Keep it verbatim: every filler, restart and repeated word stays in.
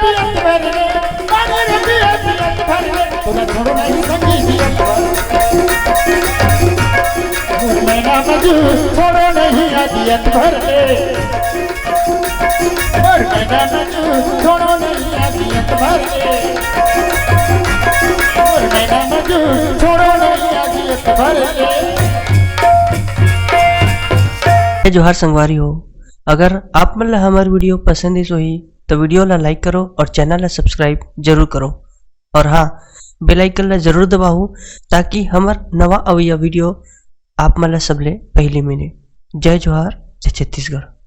पियत भर ले, मांगे रे पिया पियत भर ले, तोला छोड़ो नहीं संगी पियत भर ले। मोर मैना मजू, छोड़ो नहीं आदियत भर ले। मोर मैना मजू, छोड़ो नहीं आदियत भर ले। मोर मैना मजू, छोड़ो नहीं आदियत भर ले। जय जोहार संगवारी हो, अगर आप मन ला हमर वीडियो पसंद आइस होही, तो वीडियो ला लाइक करो और चैनल ला सब्सक्राइब जरूर करो। और हाँ, बेल आइकन ला जरूर दबाओ, ताकि हमर नवा अवइया वीडियो आप मन ला सबले पहले मिले। जय जोहार, जय छत्तीसगढ़।